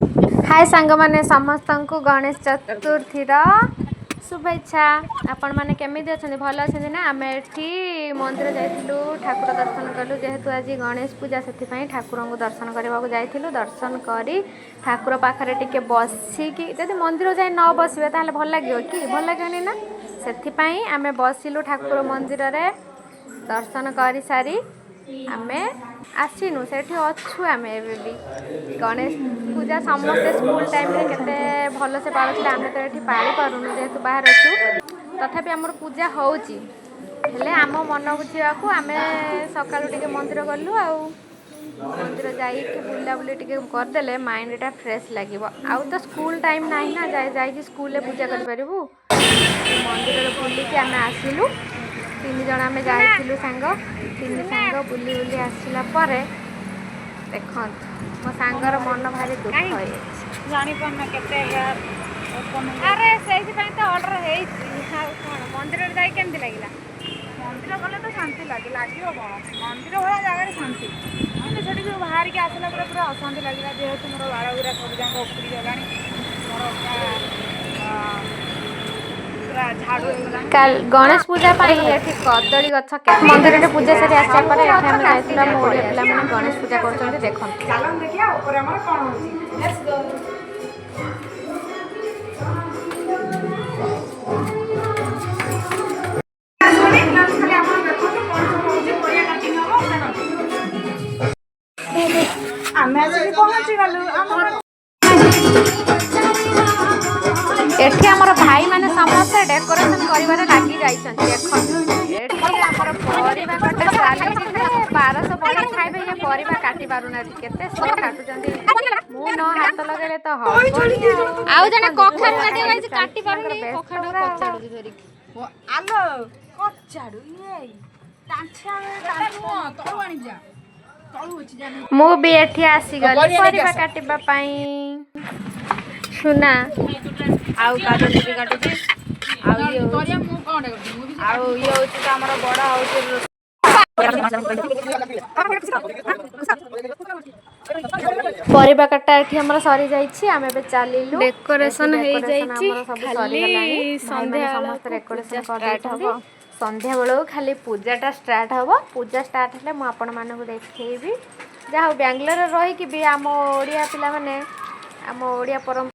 ହାଏ ସାଙ୍ଗମାନେ, ସମସ୍ତଙ୍କୁ ଗଣେଶ ଚତୁର୍ଥୀର ଶୁଭେଚ୍ଛା। ଆପଣମାନେ କେମିତି ଅଛନ୍ତି? ଭଲ ଅଛନ୍ତି ନା? ଆମେ ଏଠି ମନ୍ଦିର ଯାଇଥିଲୁ, ଠାକୁର ଦର୍ଶନ କଲୁ। ଯେହେତୁ ଆଜି ଗଣେଶ ପୂଜା, ସେଥିପାଇଁ ଠାକୁରଙ୍କୁ ଦର୍ଶନ କରିବାକୁ ଯାଇଥିଲୁ। ଦର୍ଶନ କରି ଠାକୁର ପାଖରେ ଟିକେ ବସିକି, ଯଦି ମନ୍ଦିର ଯାଇ ନ ବସିବେ ତାହେଲେ ଭଲ ଲାଗିବ କି? ଭଲ ଲାଗିବନି ନା? ସେଥିପାଇଁ ଆମେ ବସିଲୁ ଠାକୁର ମନ୍ଦିରରେ। ଦର୍ଶନ କରିସାରି ଆମେ ଆସିନୁ, ସେଠି ଅଛୁ ଆମେ ଏବେ ବି। ଗଣେଶ ପୂଜା ସମସ୍ତେ ସ୍କୁଲ ଟାଇମ୍ରେ କେତେ ଭଲସେ ପାଳୁଥିଲେ। ଆମେ ତ ଏଠି ପାଳି ପାରୁନୁ, ଯେହେତୁ ବାହାରେ ଅଛୁ। ତଥାପି ଆମର ପୂଜା ହେଉଛି, ହେଲେ ଆମ ମନ ବୁଝିବାକୁ ଆମେ ସକାଳୁ ଟିକେ ମନ୍ଦିର ଗଲୁ। ଆଉ ମନ୍ଦିର ଯାଇକି ବୁଲାବୁଲି ଟିକେ କରିଦେଲେ ମାଇଣ୍ଡଟା ଫ୍ରେଶ୍ ଲାଗିବ। ଆଉ ତ ସ୍କୁଲ ଟାଇମ୍ ନାହିଁ ନା, ଯାଇକି ସ୍କୁଲରେ ପୂଜା କରିପାରିବୁ। ମନ୍ଦିରରେ ବୁଲିକି ଆମେ ଆସିଲୁ। ତିନି ଜଣ ଆମେ ଯାଇଥିଲୁ ସାଙ୍ଗ, ତିନି ସାଙ୍ଗ ବୁଲି ବୁଲି ଆସିଲା ପରେ ଦେଖନ୍ତୁ, ମୋ ସାଙ୍ଗର ମନ ଭାରି ଦୁଃଖ ହେଇଯାଇଛି। ଜାଣିପାରୁନା କେତେ ହେୟାର ଓପନ୍। ଆରେ, ସେଇଥିପାଇଁ ତ ଅର୍ଡ଼ର ହେଇଛି, ଆଉ କ'ଣ? ମନ୍ଦିରରେ ଯାଇ କେମିତି ଲାଗିଲା? ମନ୍ଦିର ଗଲେ ତ ଶାନ୍ତି ଲାଗେ। ଲାଗିବ କ'ଣ, ମନ୍ଦିର ଭଳିଆ ଜାଗାରେ ଶାନ୍ତି। କିନ୍ତୁ ସେଠି ଯେଉଁ ବାହାରିକି ଆସିଲା ପରେ ପୁରା ଅଶାନ୍ତି ଲାଗିଲା, ଯେହେତୁ ମୋର ବାଳ ଗୁଡ଼ା ସବୁ ଯାକ ଉପୁଡ଼ି ଗଲାଣି, ମୋର ପୁରା ଝାଡ଼ୁ ହେଇଗଲାଣି। ଗଣେଶ ପୂଜା ପାଇଁ ଏଠି କଦଳୀ ଗଛ କେତେ। ମନ୍ଦିରରେ ପୂଜା ସାରି ଆସିବା ପରେ ଏଠି ଆମେ ଯାଇଥିଲୁ। ଆମ ଓଡ଼ିଆ ପିଲାମାନେ ଗଣେଶ ପୂଜା କରୁଛନ୍ତି, ଦେଖନ୍ତୁ। ଚାଲନ୍ତୁ ଦେଖିବା ଉପରେ ଆମର କ'ଣ ହେଉଛି। Let's go. ଖାଲି ଆପଣ ଦେଖନ୍ତୁ କ'ଣ ସବୁ ହେଉଛି, ପରିବା କାଟିଂ ହବ, ଦେଖନ୍ତୁ। ଆମେ ଆସିକି ପହଞ୍ଚିଗଲୁ ଆମ ଏଠି ଆମର ଭାଇମାନେ ସମସ୍ତେ ଡେକୋରେସନ କରିବାରେ ଲାଗି ଯାଇଛନ୍ତି। ଦେଖନ୍ତୁ, ଏଠି ଆମର ପରିବା କଟା ଚାଲିଛି ଯେ 1200 ବଢ଼େଇ ଖାଇବେ, ଇଏ ପରିବା କାଟି ପାରୁନାହାନ୍ତି। କେତେ ସ୍ଲୋ କାଟୁଛନ୍ତି। ମୁଁ ନ ହାତ ଲଗେଇଲେ ତ ହବନି। ଆଉ ଜଣେ କଖାରୁ କାଟିବାକୁ କାଟି ପାରୁନି, କଖାରୁ କଚାଡୁଛି ଧରିକି। ଆଲୋ, କଚାଡୁ ଇଏ ତାଞ୍ଛା ନୁହଁ, ତଳୁ ଆଣିବି ଯା, ତଳୁ ଅଛି ଜାଣି। ମୁଁ ବି ଏଠି ଆସିଗଲି ପରିବା କାଟିବା ପାଇଁ। ସୁନା। ଆଉ ଗାଜର ଟିକେ କାଟୁଛି। ଆଉ ଇଏ ହଉଛି, ଆଉ ଇଏ ହଉଛି ତ ଆମର ବଡ ହଉଛି। ପରିବା କଟା ଏଠି ଆମର ସରିଯାଇଛି। ଆମେ ଏବେ ଚାଲିଲୁ। ଡେକୋରେସନ ଏଠି decoration ହେଇଯାଇଛି, ଆମର ସବୁ ଖାଲି ସରିଗଲାଣି। ସନ୍ଧ୍ୟା ଭାଇମାନେ ସମସ୍ତେ ବେଳକୁ ଡେକୋରେସନ ପୂଜା start କରିଦେଇଛନ୍ତି। ହବ। ସନ୍ଧ୍ୟା ବେଳକୁ ଖାଲି ପୂଜାଟା ଷ୍ଟାର୍ଟ ହବ। ପୂଜା ଷ୍ଟାର୍ଟ ହେଲେ ମୁଁ ଆପଣମାନଙ୍କୁ ଦେଖେଇବି। ଯାହା ହଉ, ବାଙ୍ଗାଲୋରରେ ରହିକି ବି ଆମ ଓଡ଼ିଆ ପିଲାମାନେ ଆମ ଓଡ଼ିଆ ପରମ୍ପରା